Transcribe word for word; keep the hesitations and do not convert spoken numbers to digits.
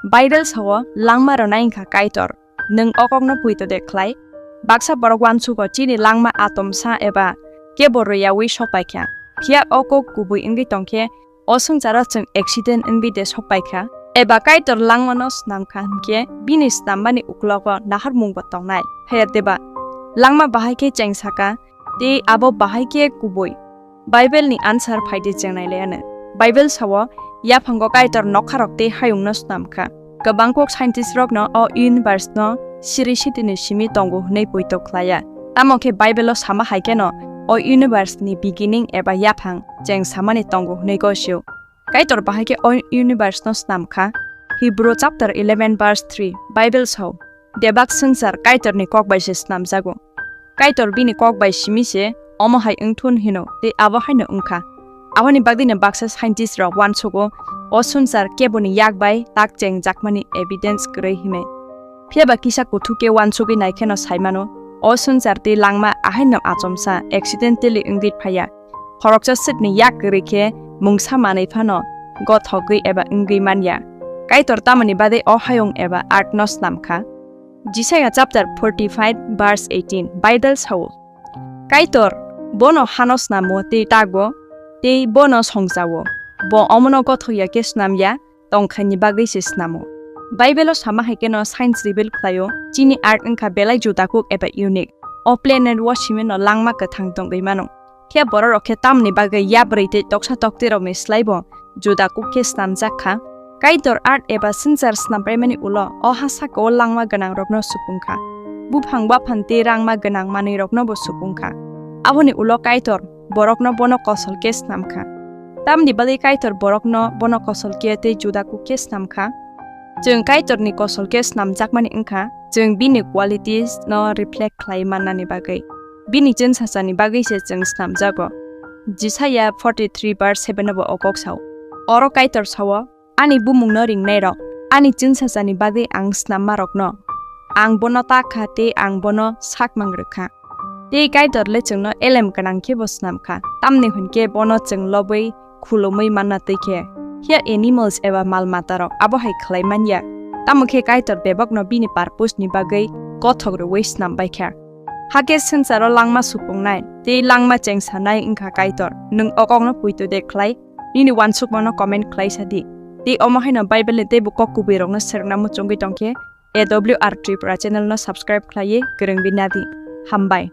Bible sao, langma rwnai wngkha Kaitor, nwng o kokno poito de khlai. Baksa borok uansugo chini langma atomsa eba kebo rwyaui sok paikha. Phiya o kok kubui wngwi tongkhe, o swngcharo chwng accident wngwi de sok paikha, eba Kaitor langmano snamkha hwnkhe bini snammani uklogo naharmungbo tongnai. Phiya deba langma bahai khe cheng saka, tei abo bahai khe kubui. Bible ni answer phaidi cheng nailaiano. Bible sao, yaphango Kaitor nokharok tei hayungno snamkha. Kwbang kok scientist rokno o universe no siri sitini simi tongo hwnwi poito khlaiya. Tamo khe Bible o sama hai kheno o universe ni beginning eba yaphang cheng samani tongo hwnwi gosio. Kaitor bahai khe o universe no snamkha. Hebrew chapter eleven verse three, Bible sao, Bebak swngchar Kaitorni kok bai se snamjago. Kaitor bini kok bai simi se omo hai wngthun hino tei abo haino wngkha. Aboni bagwino baksa scientist rok uansugo o swngchar keboni yak bai tak cheng jakmani evidence kwrwi hwnwi. Phiya ba kisa kuthuk khe uansugwi nai kheno sai mano, o swngchar tei langma ahaino achomsa accidentally wngwi phaiya. Khoroksa swkni yak kwrwi khe mungsa manwi phano gothogwi eba wngwi manya. Kaitor tamoni bagwi o hayung eba earth no snamkha? Jisaya chapter forty-five verse eighteen, Bible sao, Kaitor bono hano snamo tei tago, tei bono songchao. Bo omono gothokya khe snamya, tongkhaini bagwi se snamo. Bible o sama hai kheno science reveal khlaio, chini earth wngkha belai juda kuk eba unique. O planet o simi no langma kwthang tongwi mano. Khe borok rok khe tamni bagwi yabrwi tei toksa tokti rokni slai bo juda kuk khe snamjak kha. Kaitor earth eba swngchar snampraimani ulo o ha saka o langma gwnang rokno supung kha. Buphang baphang tei rangma gwnang manwi rokno bo supung kha. Aboni ulo Kaitor borokno bono kosol khe snam kha. Tamni bagwi Kaitor borokno bono kosol khe tei juda kuk khe snam kha? Chwng Kaitorni kosol khe snamjakmani wngkha, chwng bini qualities no reflect khlai mannani bagwi. Bini chwngsachani bagwi se chwng snamjago. Jisaya forty-three verse seven bo o kok sao. Oro Kaitor sao, Ani bumungno ringnairok, ani chwngsachani bagwi ang snammarokno, ang bono ta kha tei ang bono sak mang rwkha. Tei Kaitor le chwngno elem gwnang khe bo snam kha, tamni hwn khe bono chwng lobwi khulumwi manna twi khe. Phiya animals eba mal matarok abo hai khlai man ya, tamo khe Kaitor bebakno bini purpose ni bagwi kothok rwui snam bai kha. Hakhe swngcharo langma supungnai tei langma chengsanai wngkha Kaitor. Nwng o kokno poito de khlai, nini uansukmano comment khlai sa di. Tei omo haino Bible ni teibo kok kubui rokno swrwngna muchungwi tongkhe, A W R Tripura channel no subscribe khlaiwi kwrwngwi nadi. Hambai.